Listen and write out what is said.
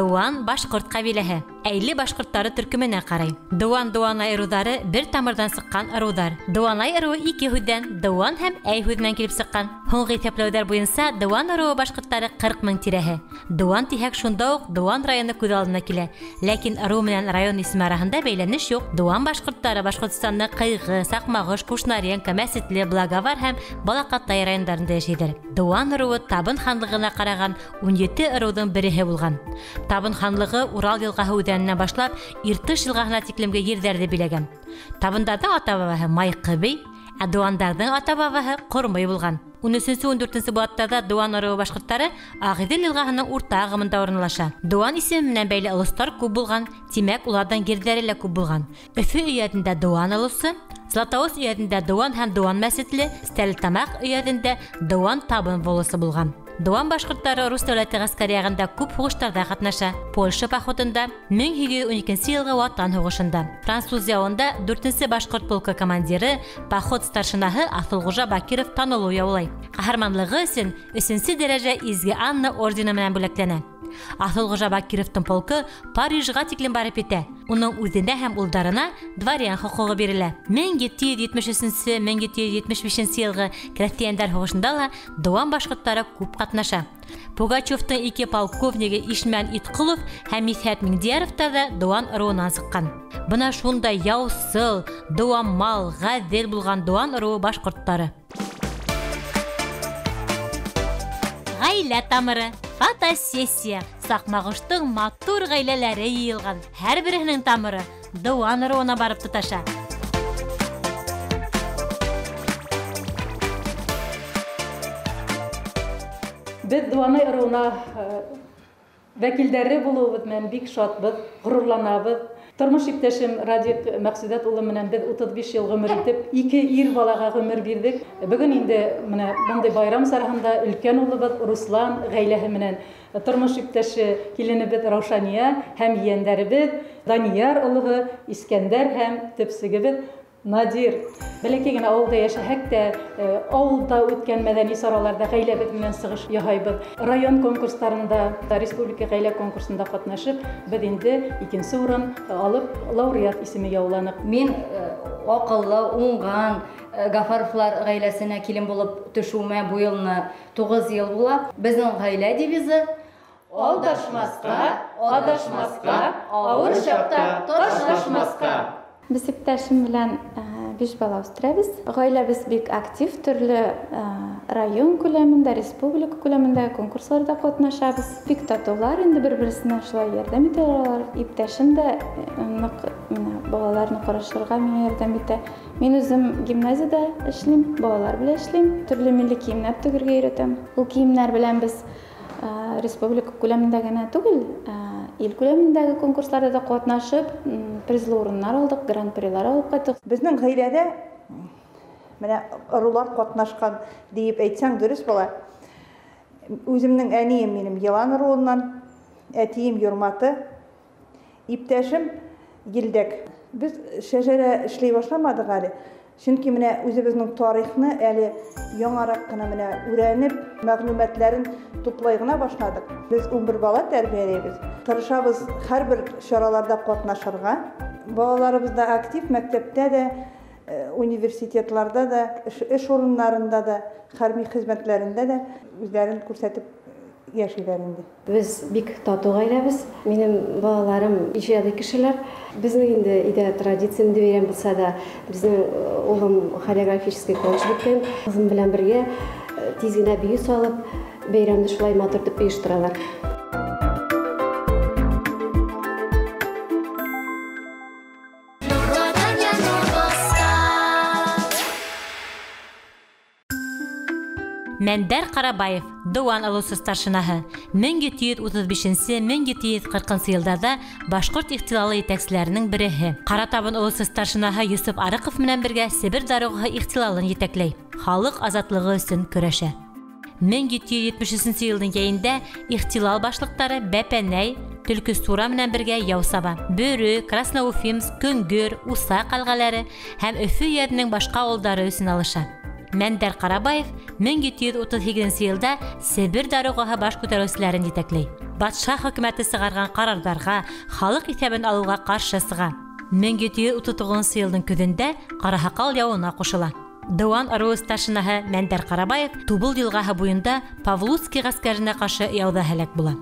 Дыуан башҡорт ҡәбиләһе, Әйле башҡорттары төркөмөнә ҡарай. Дыуан Дыуанай ырыуҙары бер тамырҙан сыҡҡан ырыуҙар. Дыуанай ырыуы ике һүҙҙән Дыуан һәм Әй һүҙенән килеп сыҡҡан. Һуңғы иҫәпләүҙәр буйынса Дыуан ырыуы башҡорттары 40 мең тирәһе. Дыуан тиһәк, шунда уҡ Дыуан районы күҙ алдына килә. Ләкин ырыу менән район исеме араһында бәйләнеш юҡ. Дыуан башҡорттары Башҡортостандың Ҡыйғы, Саҡмағош, Кушнаренко, Мәсетле, Благовар һәм Балаҡатай райондарында йәшәйҙәр. Дыуан ырыуы Табын ханлығына ҡараған 17 ырыуҙың береһе булған. Табын ханлығы Урал йылғаһы үҙәненән башлап Иртыш йылғаһына тиклемге ерҙәрҙе биләгән. Табындарҙың ата-бабаһы Майҡы бей, ә дыуандарҙың ата-бабаһы Ҡормой булған. 13-14 быуаттарҙа Дыуан ырыуы башҡорттары Ағиҙел йылғаһының урта ағымында урынлаша. Дыуан исеме менән бәйле олостар күп булған, тимәк, уларҙың ерҙәре лә күп булған. Өфө өйәҙендә Дыуан олосы, Златоуст өйәҙендә Дыуан һәм Дыуан мәсетле, Стәрлетамаҡ өйәҙендә Дыуан табын волосы булған. Дыуан башҡорттары Рус дәүләте ғәскәре яғында күп һуғыштарҙа ҡатнаша. Польша походында, 1812 йылғы Ватан һуғышында. Француз яуында 4-нсе башҡорт полкы командиры, поход старшинаһы Аҫылғужа Бакиров танылыу яулай. Ҡаһарманлығы өсөн 3-нсе дәрәжә Изге Анна ордены менән бүләкләнә. Аҫылғужа Бакировтың полкы Парижға тиклем барып етә. Уның үҙенә һәм улдарына дворян хоҡуғы бирелә. 1773-1775 йылғы крәҫтиәндәр һуғышында ла Дыуан башҡорттары күп ҡатнаша. Пугачевтың ике полковнигы Ишмән Итҡолов һәм Миҙхәт Миңдиәровтар ҙа Дыуан ырыуынан сыҡҡан. Бына шундай яусыл, дыуамал, ғәҙел булған Дыуан ырыуы башҡорттары. Ғаилә тамыры, фотосессия, Саҡмағоштоң матур ғаиләләре йыйылған. Һәр береһенең тамыры Дыуан ырыуына барып тоташа. Беҙ Дыуанай ырыуына вәкилдәре булыуыбыҙ менән бик шатбыҙ, ғорурланабыҙ. Тормош иптәшем Радик Мәҡсүдәт улы менән беҙ 35 йыл ғүмер итеп, ике ир балаға ғүмер бирҙек. Бөгөн инде менә бындай байрам сараһында өлкән улыбыҙ Руслан ғаиләһе менән тормош иптәше киленебеҙ Раушания һәм ейәндәребеҙ Данияр улығы Искәндәр һәм төпсөгөбөҙ Надир. Бәләкәй генә ауылда йәшәһәк тә, ауылда үткән мәҙәни сараларҙа ғаиләбеҙ менән сығыш яһайбыҙ. Район конкурстарында, республика ғаилә конкурсында ҡатнашып, беҙ инде икенсе урын алып, лауреат исеме яуланыҡ. Мин аҡыллы, уңған Гафаровлар ғаиләсенә килен булып төшөүемә бу йылны 9 йыл була. Беҙҙең ғаилә девизы: алдашмаҫҡа, аҙашмаҫҡа, ауыр саҡта ташлашмаҫҡа. Без иптәшем белән 5 бала үҫтерәбеҙ. Ғаиләбеҙ бик актив, төрлө район күләмендә, республика күләмендә конкурсларҙа ҡатнашабыҙ. Бик татыулар, инде бер-береһенә шулай ярҙам итә алалар. Иптәшем дә ныҡ менә балаларны ҡарашырға миңә ярҙам итә. Мин үҙем гимназияда эшләйем, балалар белән эшләйем. Төрлө милли кейемдәр тегергә өйрәтәм. Ул кейемдәр белән без республика күләмендә генә түгел, ил күләмендәге конкурсларда да ҡатнашып, призлы урыннар алдыҡ, гран-прилар алып ҡайттыҡ. Беҙҙең ғаиләдә менә ырыулар ҡатнашҡан тиеп әйтсәң дөрөҫ була. Үҙемдең әнием минем Йылан ырыуынан, әтием Йорматы, иптәшем Елдәк. Беҙ шәжәрә эшләй башламадыҡ әле. Сөнки менә үҙебеҙҙең тарихны әле яңыраҡ ҡына менә өйрәнеп, мәғлүмәтләрен туплай ғына башланыҡ. Беҙ 11 бала тәрбиәләйбеҙ. Тырышабыҙ һәр бер сараларҙа ҡатнашырға. Балаларыбыҙ да актив, мәктәптә дә, университетларҙа да, эш урыннарында да, хәрби хеҙмәтләрендә дә үҙҙәрен күрһәтеп йәшәйҙәр инде. Беҙ бик татыу ғаиләбеҙ. Минең балаларым ижади кешеләр. Беҙҙең инде өйҙә традиция инде бәйрәм булһа да, беҙҙең улым хореографический колледж бөткән. Ҡыҙым белән бергә тиҙ генә бейеү салып, бәйрәмде шулай матур итеп ойошторалар. Мәндәр Ҡарабаев, Дыуан олосы старшинаһы, 1735-1740 йылдарҙа башҡорт ихтилалы етәкселәренең береһе. Ҡаратабын олосы старшинаһы Йософ Арыҡов менән бергә Себер даруғаһы ихтилалын етәкләй, халыҡ азатлығы өсөн көрәшә. 1773 йылдың йәйендә ихтилал башлыҡтары Бәпәнәй, Төлкө Сура менән бергә яу саба. Бөрө, Красноуфимск, Көнгөр, Уса ҡәлғәләре һәм Өфө өйәҙенең башҡа ауылдары өсөн алыша. Мәндәр Ҡарабаев 1738 йылда Себер даруғаһы баш күтәреүселәрен етәкләй. Батша хөкүмәте сығарған ҡарарҙарға, халыҡ иҫәбен алыуға ҡаршы сыға. 1739 йылдың көҙөндә Ҡараһаҡал яуына ҡушыла. Дыуан ырыуы старшинаһы Мәндәр Ҡарабаев Тубыл йылғаһы буйында Павлуцкий ғәскәренә ҡаршы яуҙа һәләк була.